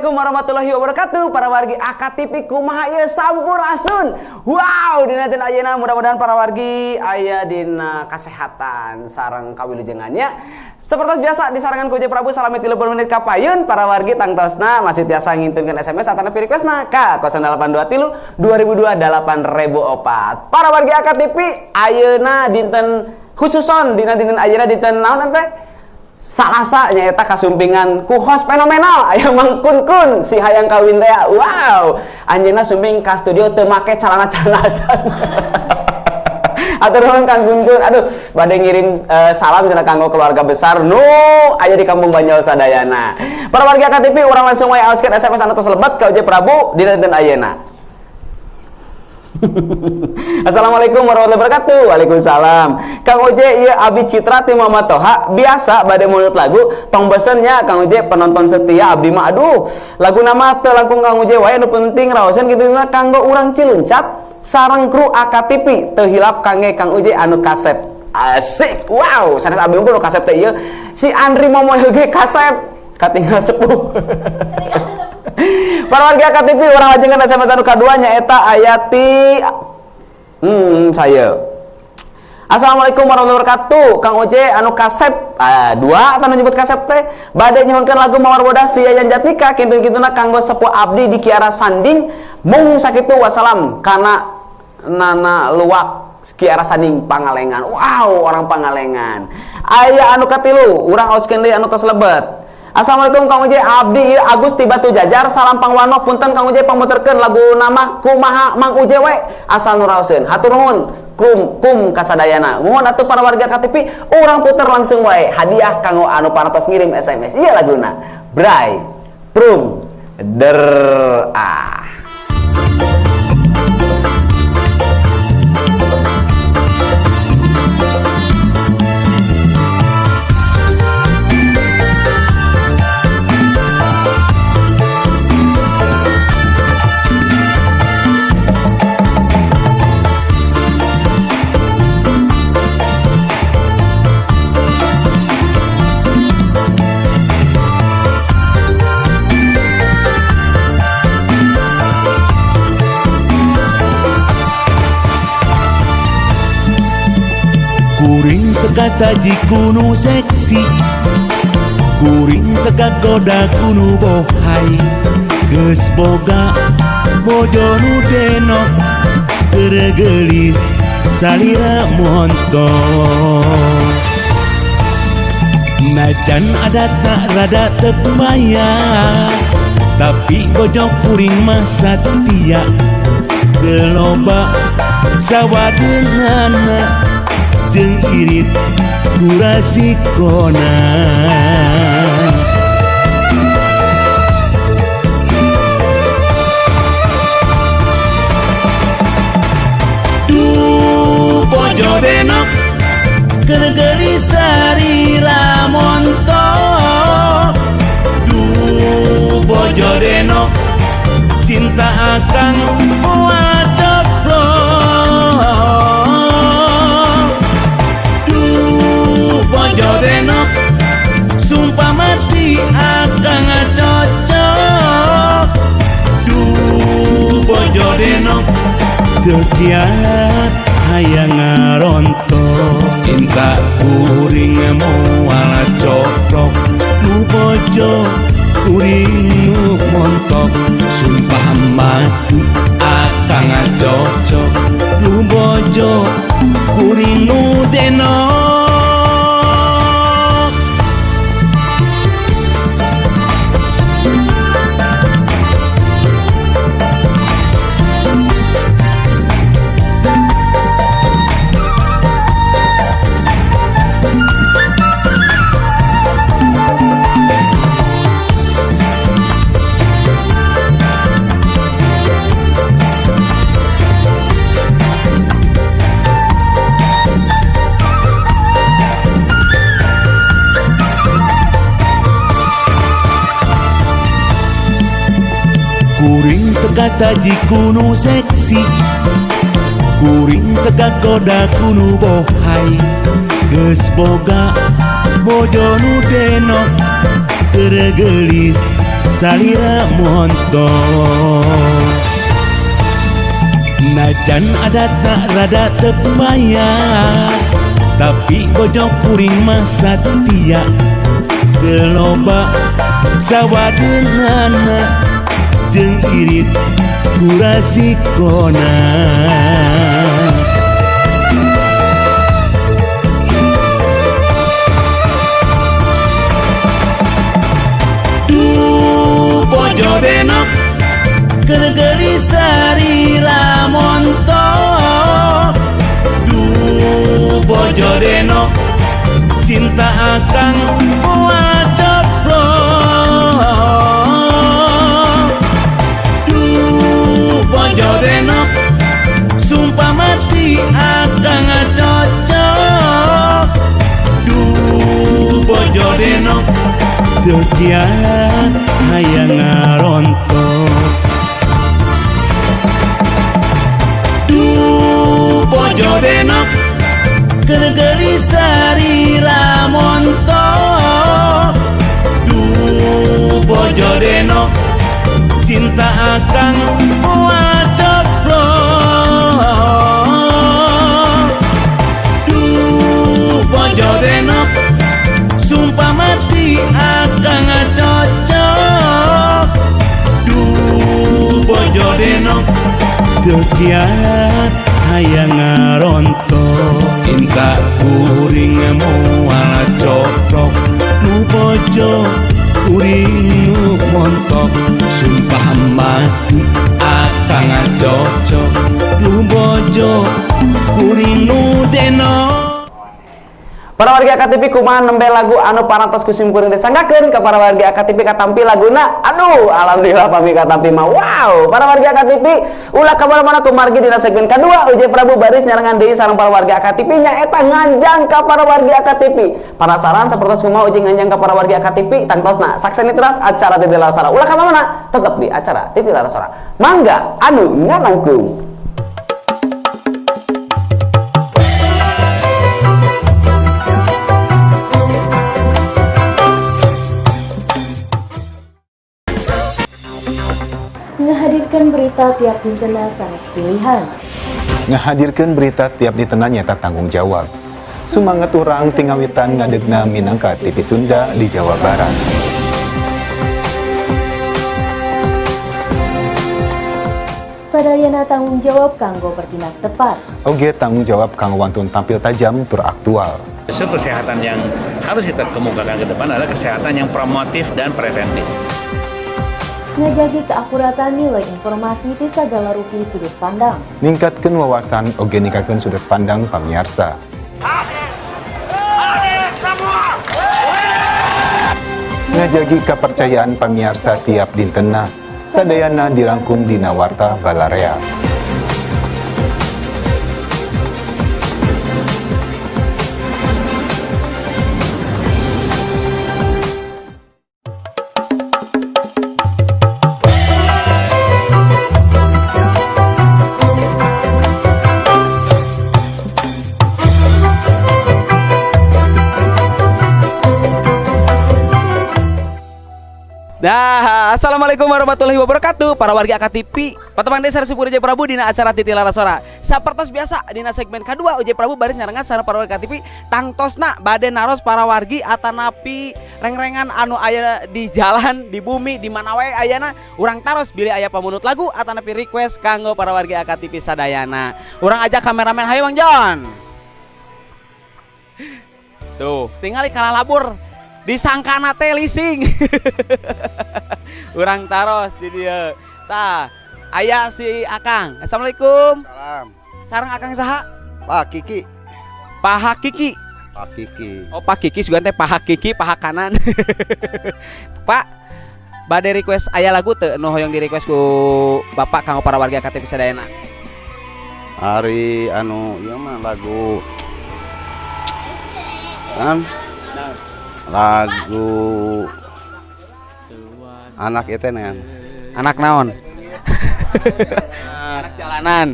Assalamualaikum warahmatullahi wabarakatuh. Para wargi AKTV, kumaha ieu, sampurasun. Wow, dina dinten ayeuna mudah-mudahan para wargi aya dina kasehatan sareng kawilujengannya. Seperti biasa disarengan ku Uje Prabu salami 30 menit kapayun. Para wargi tangtosna masih tiasa ngintunkeun SMS atanapi requestna ka 0823 2002 8004. Para wargi AKTV, ayeuna dinten khususon dina dinten ayeuna, dinten naon teh, Salasa, nyaeta kasumpingan ku host fenomenal, aya Mang Kun Kun si hayang kawin teh. Wow, anjeunna sumping ka studio teu make calana-calana. Hatur nuhun, Kang Kun Kun. Aduh, bade ngirim salam cenah kanggo keluarga besar nu aya di Kampung Banjol sadayana. Para warga KTP, urang langsung wae aoskeun SMS anu tos lebet ka Uje Prabu dina dinten ayeuna. Assalamualaikum warahmatullahi wabarakatuh. Waalaikumsalam. Kang Uje, iya, Abi Citra ti Mama Toha biasa bade mulut lagu tong bosen nya, Kang Uje, penonton setia abdi mah. Aduh, lagu nama teu langkung Kang Uje wae, nu penting raoseun kitu mah kanggo urang Ciluncat sareng kru AKTV, teu hilap kangge Kang Uje anu kasep. Asik. Wow, sanes abdi unggul nu kasep teh ieu. Si Andri Momoy ge kasep, katinggal sepuh. Para warga KTP, urang lajengkeun SMS anu kadua, nyaeta aya ti saya. Assalamualaikum warahmatullahi wabarakatuh. Kang Oje anu kasep, ah, dua atau nyebut kasep teh, bade nyuhunkeun lagu Mawar Bodas ti Yayan Jatnika, kinten-kintuna kanggo sepuh abdi di Kiara Sanding. Mung sakitu, wassalam, kana Nana Luwak Kiara Sanding Pangalengan. Wow, orang Pangalengan. Aya anu katilu, urang aoskeun deui anu tos lebet. Assalamualaikum Kang Uje, abdi ieu Agus ti Batu Jajar, salam pangwano, punten Kang Uje, pangmuterkeun lagu nama kumaha Mang Uje we asal nu raoseun. Hatur nuhun kum kum kasadayana. Mohon atuh para warga KTP, urang puter langsung wae hadiah kanggo anu parantos ngirim SMS. Iya, laguna Bray Prum Der ah. Kuring teu kataji ku nu seksi, kuring teu kagoda ku nu bohai. Geus boga bojo nu denok, keur geulis salira montok. Najan adatna rada teu paya, tapi bojo kuring mah satia. Teu loba sawadeunana jeung irit ku rasikona. Duh, bojo denok, keur geulis sarira montok. Duh, bojo denok, cinta akang moal coplok. Duh, bojo denok, sumpah mati akang cocok. Duh, bojo denok, teu kiat hayang ngarontok. Cinta kuring moal coplok. Duh, bojo kuring nu montok, sumpah mati akang cocok. Duh, bojo kuring nu denok. Kuring teu kataji ku nu seksi, kuring teu kagoda ku nu bohai. Geus boga bojo nu denok, keur geulis. Salira montok. Najan adatna rada teu payah, tapi bojo kuring mah satia. Teu loba cawadeunana jeung irit ku rasikona. Duh bojo denok, keur geulis sarira montok. Duh bojo denok, cinta akang moal coplok. Duh bojo denok, sumpah mati akang cocok. Duh bojo denok, teu kiat hayang ngarontok. Duh bojo denok, keur geulis sarira montok. Duh bojo denok, cinta akang moal coplok. Duh bojo denok, sumpah mati akang cocok. Duh bojo denok, teu kiat hayang ngarontok. Cinta kuring moal coplok, duh bojo kuring nu montok. Sumpah mati akang cocok, duh bojo kuring nu denok. Para warga AKTV, kumaha nembe lagu anu parantos ku sim kuring disanggakeun ke para warga AKTV katampi laguna? Aduh, alhamdulillah pami katampi mah. Wow, para warga AKTV, ulah ka mana-mana kumargi dina segmen kedua Uje Prabu baris nyarengan deui sareng para warga AKTV, nyaeta nganjang ka para warga AKTV. Penasaran sapertos kumaha Uje nganjang ka para warga AKTV? Tangtosna sakseni teras acara Titi Larasora. Ulah ka mana-mana, tetep di acara Titi Larasora. Mangga anu ngalangkung. Menghadirkan berita tiap dintena sanes pilihan. Ngahadirkan berita tiap dintena nyata tanggung jawab. Sumangat urang ti ngawitan ngadegna minangka TV Sunda di Jawa Barat. Sadayana tanggung jawab kanggo bertindak tepat. Oge tanggung jawab kanggo wantun tampil tajam tur aktual. Justru kesehatan yang harus kita kemukakan ke depan adalah kesehatan yang promotif dan preventif. Ngajagi keakuratan nilai informasi di segala rupi sudut pandang. Ningkatkan wawasan oge ningkatkan sudut pandang pamiarsa. Ngajagi kepercayaan pamiarsa tiap dintena. Sadayana dirangkum dina Warta Balarea. Nah, assalamualaikum warahmatullahi wabarakatuh para warga AKTV. Patepang deui sareng Uje Prabu dina acara Titi Larasora. Sapertos biasa dina segmen kedua Uje Prabu baris nyarengan sareng para warga AKTV, tangtosna bade naros para wargi atanapi rengrengan anu aya di jalan, di bumi, di mana wae ayana, urang taros bilih aya pamunut lagu atanapi request kanggo para wargi AKTV sadayana. Urang ajak kameramen, hayu Bang Jon. Tuh, tinggali kalah labur. Disangkana teh leasing. Urang taros di dieu. Tah, aya si Akang. Assalamualaikum. Salam. Sareng Akang saha? Pak Kiki. Pak Kiki. Pak Kiki. Oh, Pak Kiki sugan teh paha Kiki, paha kanan. Pak, bade request aya lagu teu nu hoyong di request ku Bapak kanggo para warga KTP sadayana? Ari anu ieu mah lagu kan lagu anak itu nen. Anak naon? Anak jalanan.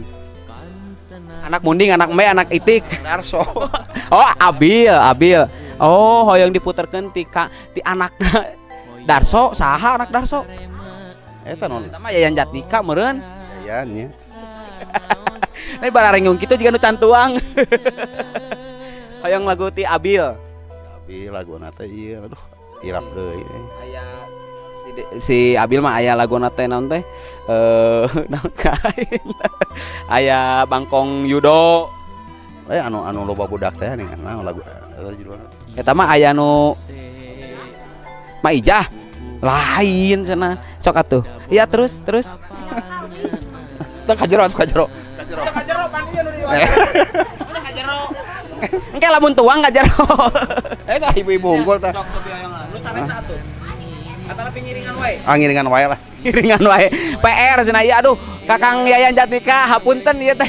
Anak munding, anak embe, anak itik. Darso. Oh, Abil, Abil. Oh, hoyong diputerkeun ti ka, ti anakna. Darso, saha anak Darso? Eta non. Sama Yayan Jatnika meureun. Yayan nya. Ini bararengung kitu jiga nu can tuang. Hoyong lagu ti Abil. Abil laguna teh ieu aduh irap deui. Aya si Abil mah aya laguna teh naon teh? Naon kain. Aya Bangkong Yudo. Anu anu loba budak teh nih naon lagu eta judulna. Eta mah aya nu Maijah lain cenah. Sok atuh. Iya terus terus. Teh kajero atuh kajero. Kajero kajero pan ieu nu diwawancara. Kajero. Engke lamun tuang kajero. Eta ibu-ibu unggul tah. Sok sok hoyong lah. Nu sanesna atuh. Atana pingiringan wae. Ah ngiringan wae lah. Ngiringan wae. PR cenah ieu aduh Kakang Yayan Jatnika hapunten ieu teh.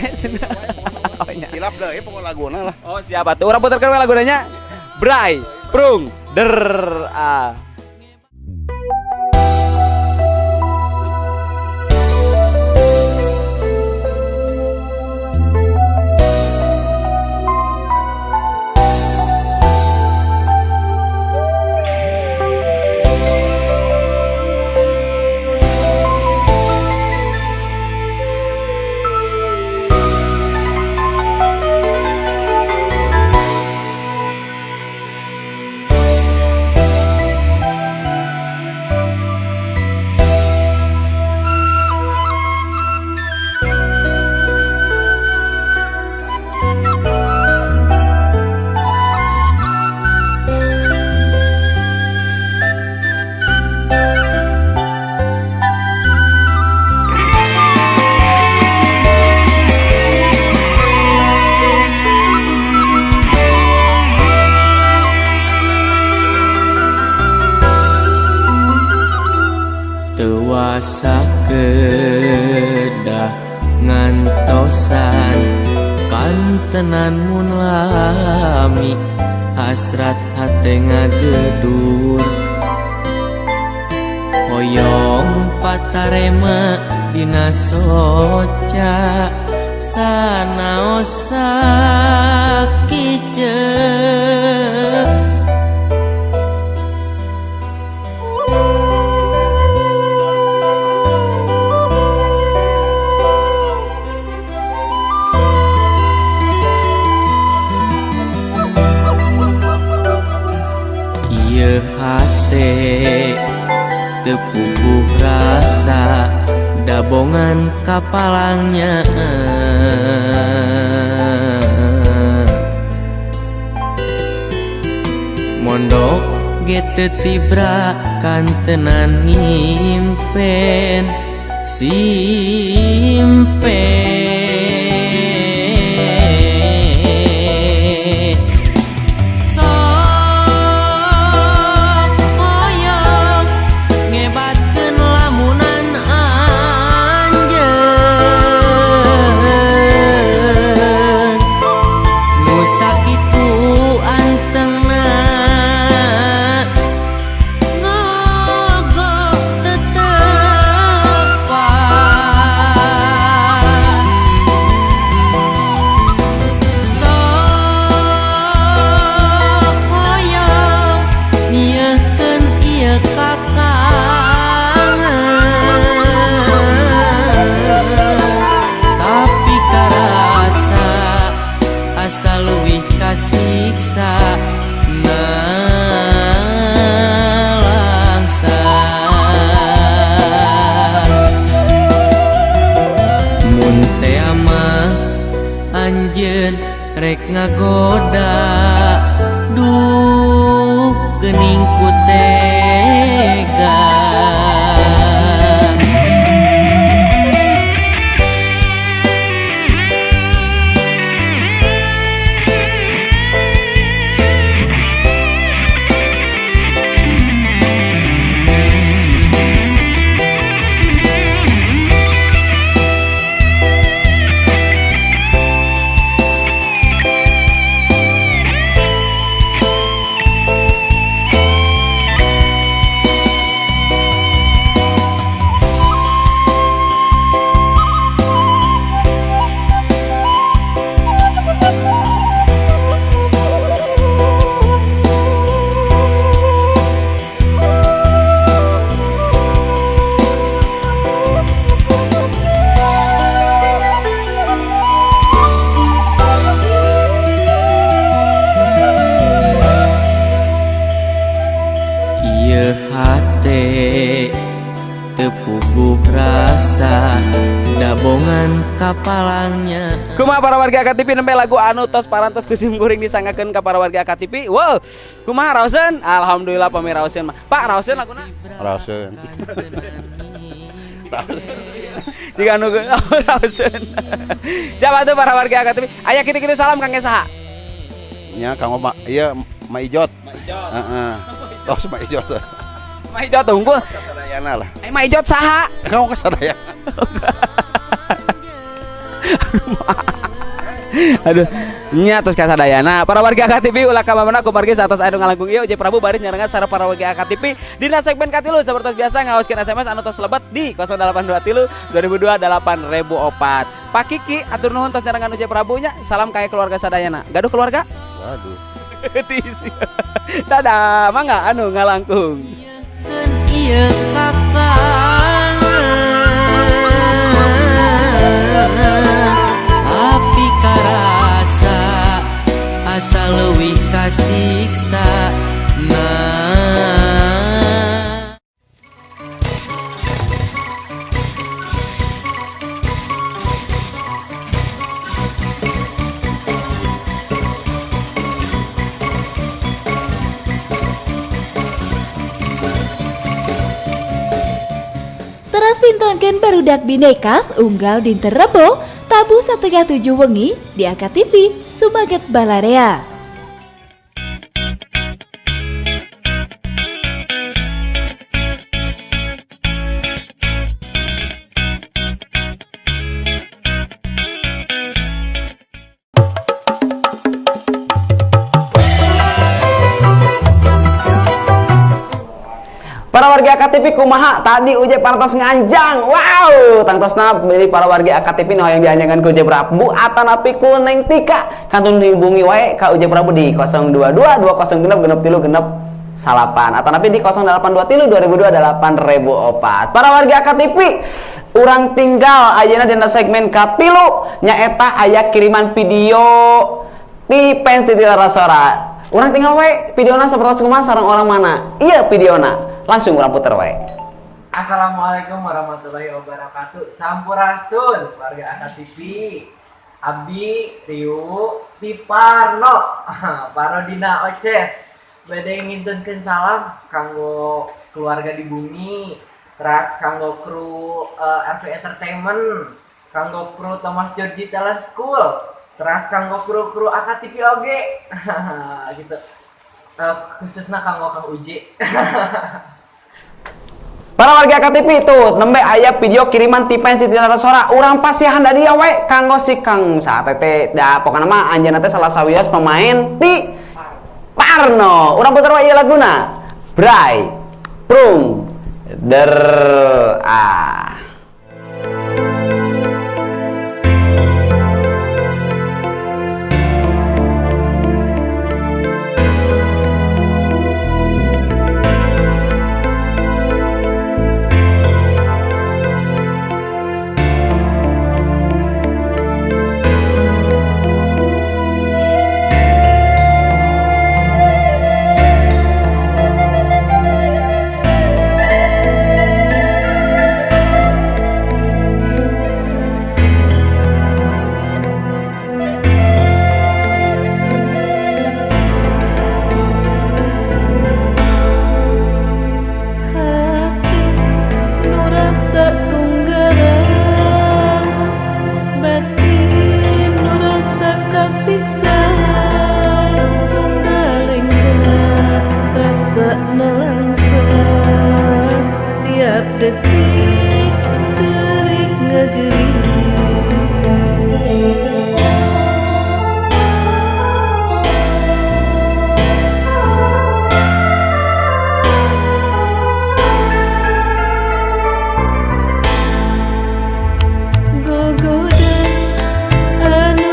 Oh, nya. Hilap deui pokok laguna lah. Oh siap atuh. Urang puterkeun we laguna nya. Bray, prung, der ah. Tewasa kedah ngantosan kantenan mun lami hasrat hate ngagedur hoyong patarema dina soca sanaos sakiceuk. Ieu hate teu puguh rasa dabongan kapalangnya mondok ge teu tibra kantenan ngimpen simpen. Rek ngagoda duh geuning ku tega. kapalangnya. Kumaha para warga AKTV, nembe lagu anu tos parantos ku sim kuring disanggakeun ka para warga AKTV. Wow, kumaha raoseun? Alhamdulillah pami raoseun mah. Pak, raoseun laguna? Raoseun. Jika anu raoseun. Siapa tuh para warga AKTV? Aya kitu-kitu salam kangge saha? Nya kanggo ma ieu Ma Ijot. Ma Ijot. Heeh. Tos Ma Ijot. Ma Ijot unggul. Kasadayana lah. Eh, Ma Ijot saha? Kanggo kasadayana. Aduh, nya tos kasadayana. Para warga AKTV ulah ka mana kumargi satos anu ngalangkung ieu Uj Prabu baris nyarengan sareng para warga AKTV dina segmen katilu sapertos biasa ngaoskeun SMS anu tos lebet di 0823 2002 8004. Pak Kiki atur nuhun tos nyarengan Uj Prabu nya. Salam kaya keluarga sadayana. Gaduh keluarga? Gaduh. Dadah, mangga anu ngalangkung. Keun ieu kakangen tapi karasa asa leuwih kasiksa nah. Teras pintonkeun barudak Binekas unggal dinten Rebo tabuh 6:30 wengi di AKTV Sumaget Balarea. Para warga AKTV kumaha tadi Uje parantos nganjang. Wow, tangtosna beli para warga AKTV nu hayang dianjangan ku Uje Prabu atanapi ku Neng Tika kantun dihubungi wae ka Uje Prabu di 022 206 genep tilu genep salapan atanapi di 0823 2002 8004. Para warga AKTV urang tinggal ayeuna dina segmen katilu nyaeta aya kiriman video di fans di Larasora. Urang tinggal wae videona sapertos kumaha sareng orang mana. Iya videona. Langsung urang puter wae. Assalamualaikum warahmatullahi wabarakatuh. Sampurasun warga AKTV. Abdi Riu Piparno Parodina Oces. Bade ngintunkeun salam kanggo keluarga di bumi, teras kanggo kru RV Entertainment, kanggo kru Thomas Georgie Talent School, teras kanggo kru-kru AKTV oge. Gitu. Khususnya kanggo Kang Uji. Para warga AKTV itu nembe aya video kiriman ti fans di Larasora. Urang pasihan da dia we kanggo si Kang Satete. Da pokona mah anjeunna teh salah sawios pemain ti Parno. Urang puter we ieu laguna. Bray Prung Der ah. Siksa tunggalengkah rasa nelangsa tiap detik cerik ngegeri. Anjing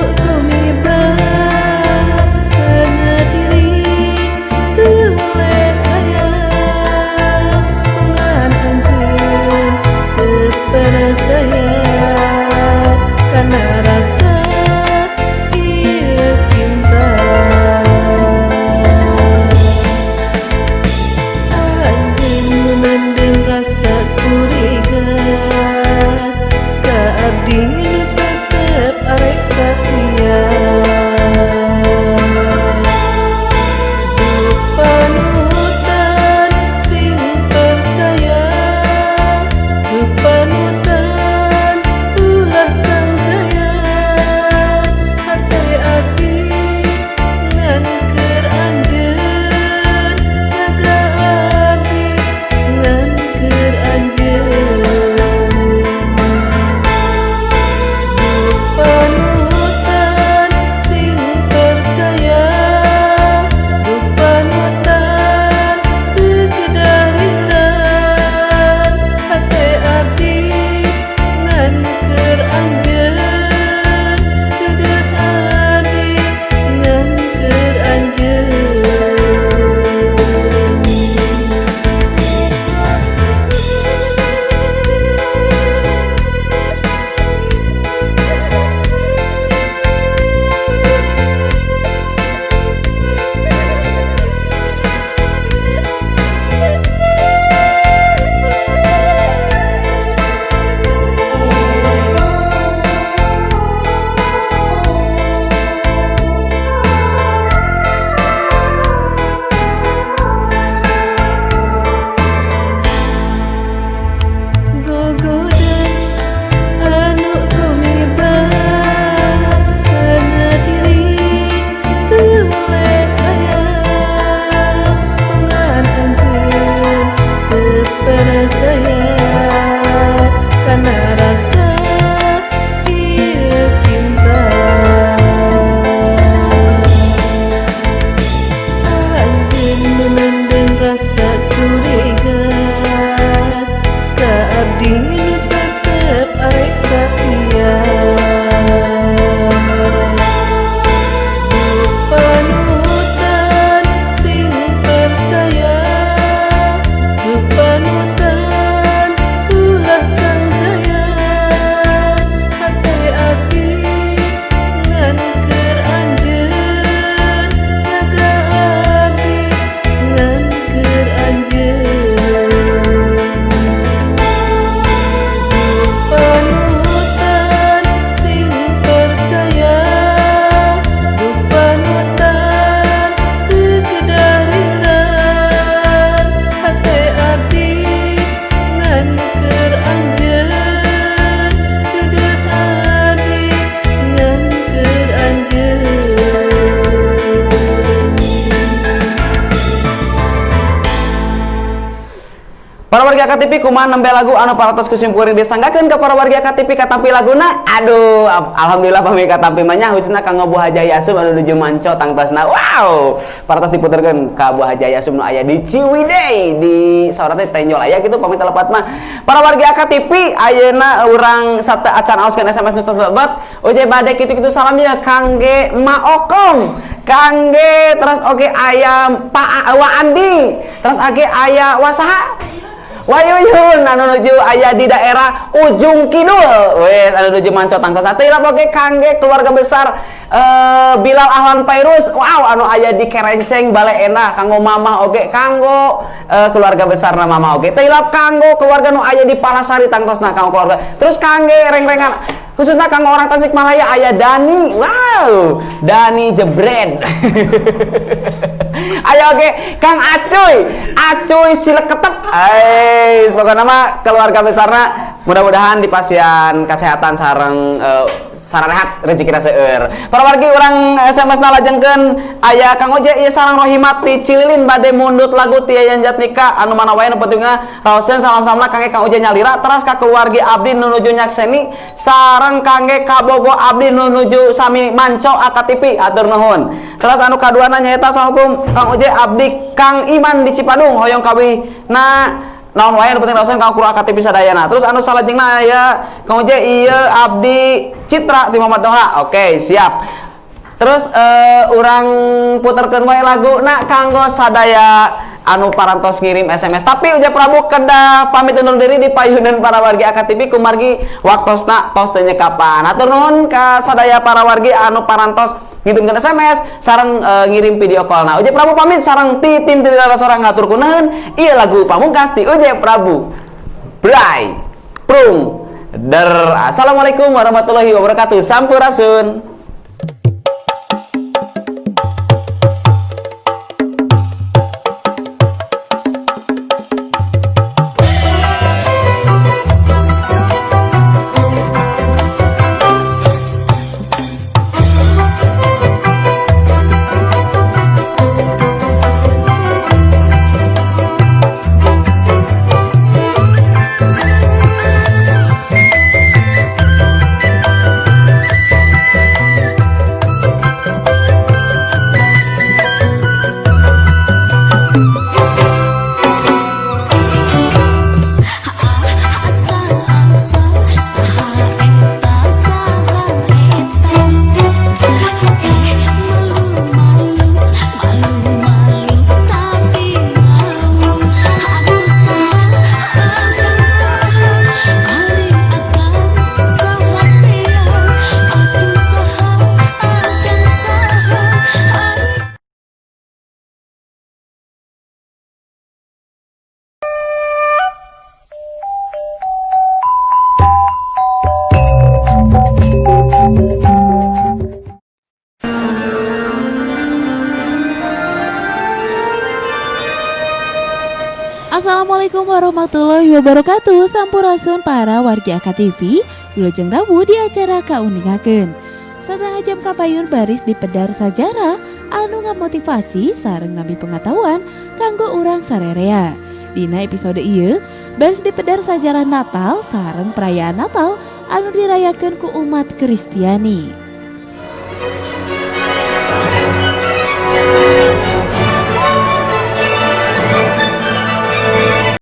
warga KTP, kumaha nembe lagu anu parantos ku simkuring disanggakeun ka para warga KTP katampi laguna? Aduh, alhamdulillah pami katampi mah nya, khususna kanggo Bu Haji Yasum anu nuju manco tangtosna. Wow, parantos diputerkeun ka Bu Haji Yasum nu aya di Ciwidey, di saurna teh Tenjol aya gitu pami telepat mah. Para warga KTP, ayeuna urang sateuacan aoskeun SMS nu tos lebet. Oje bade kitu-kitu salamnya kangge Ma Okom, kangge terus oge aya Pak Wa Andi, terus oge aya wasaha Wayuyun anu nuju aya di daerah Ujung Kidul. Wes anu nuju manco tangtos. Teu hilap oge kangge keluarga besar Bilal Ahlan Fairuz. Wow, anu aya di Kerenceng Bale Endah, kanggo mamah oge, kanggo keluarga besar na mamah oge. Teu hilap kanggo keluarga nu aya di Palasari tangtosna, kanggo keluarga. Terus kangge reng-rengan khususnya kanggo orang Tasikmalaya aya Dani. Wow, Dani Jebred. Ayo oke, Kang Acuy, Acuy Sileketep. Hai, pokoknya mah keluarga besarna mudah-mudahan dipasihan kesehatan sareng sararehat, rezeki seueur. Para wargi, urang SMS na lajengkeun aya Kang Oje ieu sareng Rohimat ti Cililin bade mundut lagu ti Yayan Jatnika anu mana wae nu pentingna raoseun. Salam-salamna kangge Kang Oje nyalira, teras ka keluargi abdi nu nuju nyakseni, sareng kangge kabogo abdi nu nuju sami manco AKTP, atur nuhun. Terus anu kaduana nyaeta, assalamualaikum Kang Oje, abdi Kang Iman di Cipadung hoyong kawih na naon wae nu penting raoseun kanggo kru AKTP sadayana. Terus anu salajengna aya Kang Oje ieu abdi Citra di Muhammad Doha. Oke, siap. Terus urang puterkeun wae lagu na kanggo sadaya anu parantos ngirim SMS. Tapi Uja Prabu kedah pamit undur diri di payunan para wargi AKTP kumargi waktosna tos teu nyekapan. Hatur nuhun ka sadaya para wargi anu parantos ngirimkeun SMS sareng ngirim video call. Nah, Uja Prabu pamit sareng ti tim Tridara sorang ngatur kunaon. Ieu lagu pamungkas ti Uja Prabu. Bray. Prung. Der. Assalamualaikum warahmatullahi wabarakatuh. Sampurasun. Assalamualaikum warahmatullahi wabarakatuh. Sampurasun para wargi AKTV. Wilujeng rawuh di acara Kauningakeun. Setengah jam kapayun baris dipedar sajarah anu ngamotivasi sareng nambih pengetahuan kanggo urang sarerea. Dina episode ieu baris dipedar sajarah Natal sareng perayaan Natal anu dirayakeun ku umat Kristiani.